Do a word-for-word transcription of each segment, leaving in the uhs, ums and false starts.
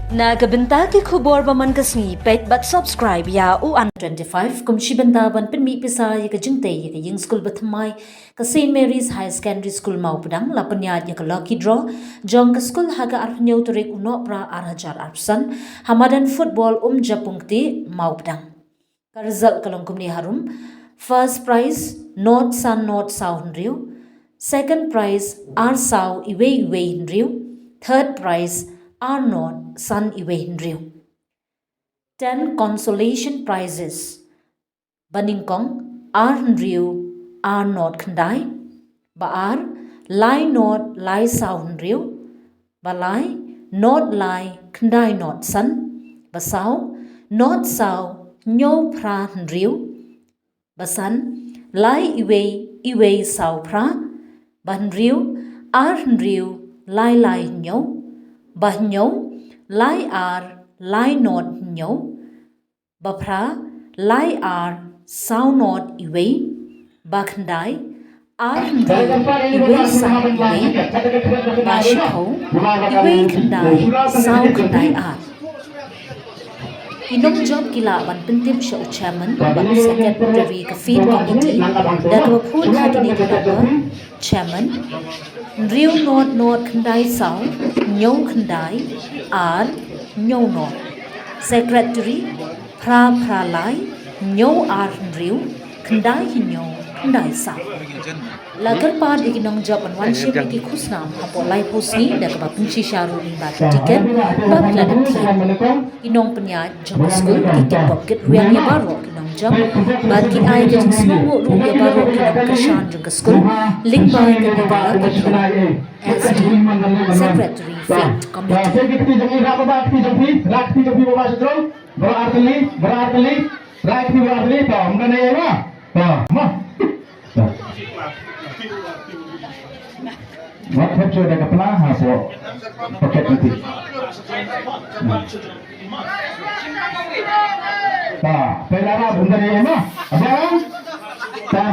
Na ka bynta ki khubor ba man ka sngi, peit bad subscribe ïa u An twenty-five, kum shi bynta ban pynmih pisa ïa ka jingtei ïa ka ïing skul ba thymmai ka Saint Mary's Higher Secondary School Mawpdang la pynïaid ïa ka lucky draw jong ka skul ha ka arphew hynñiew tarik u Nohprah ar hajar arphew san ha madan football Umjapung Kti Mawpdang. Ka result ka long kumne harum: first prize not san not saw hynriew, second prize ar saw iwei iwei hynriew, third prize ar not san iwei hynriew. Ten consolation prizes. Ba nyngkong ar hynriew ar not khyndai, ba ar lai not lai saw hynriew, ba lai not lai khyndai not san, ba saw not saw hynñiew phra hynriew, ba san lai iwei iwei saw phra, ba hynriew ar hynriew lai lai hynñiew, ba hynñiew lai ar lai not hynñiew, ba phra lai ar saw not iwei, ba khyndai ar hynriew iwei saw iwei, ba shiphew iwei khyndai saw khyndai ar. Ki nongjop ki lah ban pyntip sha u chairman bad u secretary ka field committee da kaba phone ha kine ki number: chairman hynriew not not khyndai saw hynñiew khyndai ar hynñiew not, secretary phra phra lai hynñiew ar hynriew khyndai hynñiew khyndai saw. La kyrpad ïa ki nongjop ban wan shim ïa ki khusnam hapoh laiphew sngi da kaba pynshisha ruh lyngba ki tiket ba ki la dep thied. Ki nongpynïaid jong ka skul ki kit bok kit rwiang ïa baroh ki nongjop bad ki ai ka jingsngewnguh ruh ïa baroh ki nongkyrshan jong ka skul lyngba kane ka lucky draw. S D, Secretary Field Committee. Bara arteli, bara arteli, bara arteli, to, mna ne ma. To, ma. To. Wat hep sio da ka pla ha so. Paket nanti. Ta, pelara bunda ne ma. Abang. Ta.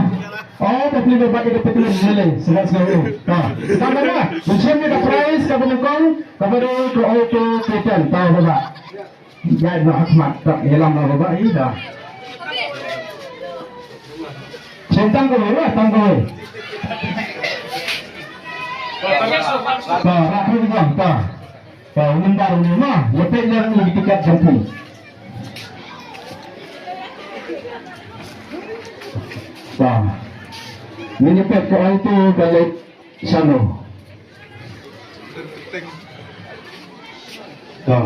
Oh, ta pli ba ke petrol mele. Segat segat. Ta. Segat ba. Mention ni ka prize ka bengkong, ka bado ka auto keten. Ta ba. Ïa, noh ha khmat, ta, ïalam noh ba, ïa, da. Shen tang kawei, wah, tang kawei. Ta, rah kawei, ta. Ta, u number u ne, ma, ïa peit ïa u tiket jong phi. Ta. Ngin ïa peit ka ong tu ka leit Shano. To.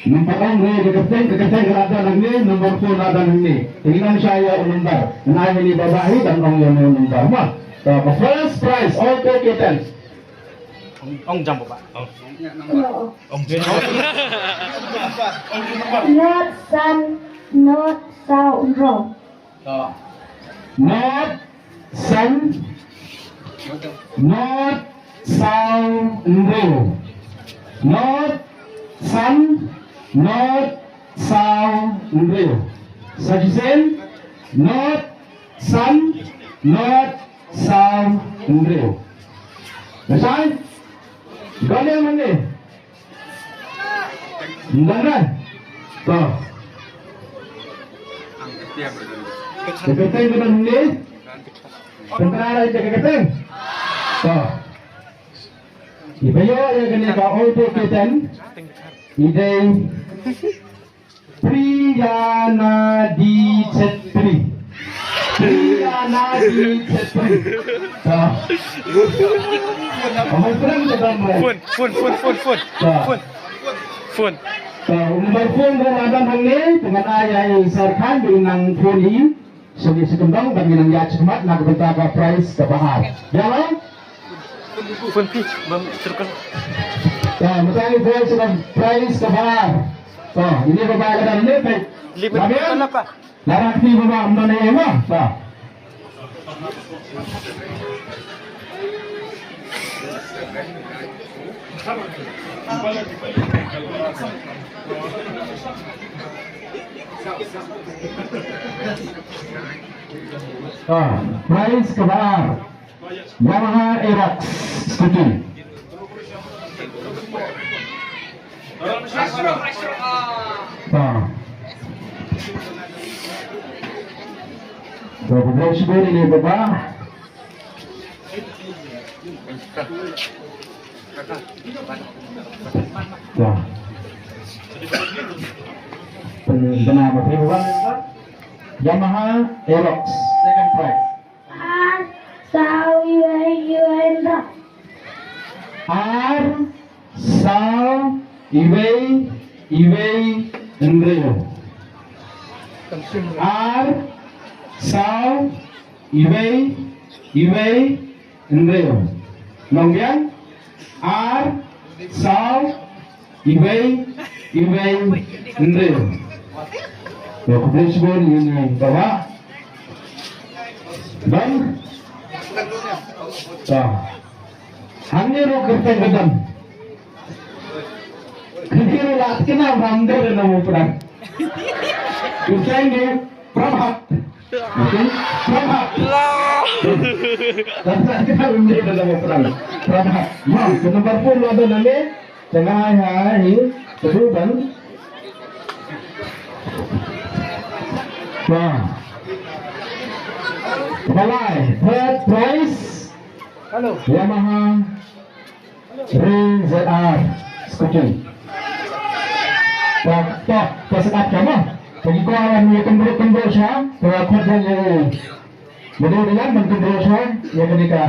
Number ong re ka kyrteng, ka kyrteng ka la don hangne, number four la don hangne. Te ngi ong shwa ïa u number. Ngan ai ïa une u bah hi ban ong ïa une u number. Ma. To, ka first prize, auto keten. Ong, ong jam ba. Ong. Ong. Not san, not saw hynriew. Not san, not saw hynriew. Not san, not saw hynriew. Sa shisien, not san, not saw hynriew. Nasai? Gane mane? Ngan. To. Ka kyrteng ka don hangne. Pyntrei ïa ka kyrteng. To. Iba ïoh ïa kane ka auto keten. I dei Priyana D Chetri. Priyana D Chetri. Ta. Amai pran ka dam re. Phone, phone, phone, phone, phone. Ta. Phone. Phone. Ta, u number phone ruh la dam hangne, te ngan ai ïa i Sir Khan ba in nang phone hi. Sngewbha sngewbha ban ngin nang ïaid shakhmat na ka bynta ka prize kaba ar. Ïa la? Phone phi, bam, circle. Ta, mynta ngi phone sha ka prize kaba ar. Ta, ine ba ba ka dang ne phi. Limit. Labian? Kenapa? Lara kti ba ba, mynta ne ma. Ta. Ah, prize kaba ar, Yamaha Aerox scooty. Ba. Ba, ba, ba, ba, ba. Wah. Pen-, bynta ba phi ba. Yamaha Aerox, second prize. Ar saw iwei iwei hynriew. Ar saw iwei iwei hynriew. Ar saw iwei iwei hynriew. Nongbiang, ar saw iwei iwei hynriew. Ïa, khublei shibun ïa ngi, Baba. Don. Ta. Hangne ruh kyrteng ka don. Kyrteng ruh la kena Ramdor na mo pran. Kyrteng ne Prabhat. Okay? Prabhat. Dan sa kena Ramdor na mo pran. Prabhat. Mam, ke number four la don ne. Tengah hai, hai, kedua ban. Wah. Balai, third prize. Hello. Yamaha Ring Z R scooty. Pak, pak, pak sekat kamu. Bagi kau awan ni kembali kembali sya, kau kau dan yang. Jadi dengan kembali sya, yang ketika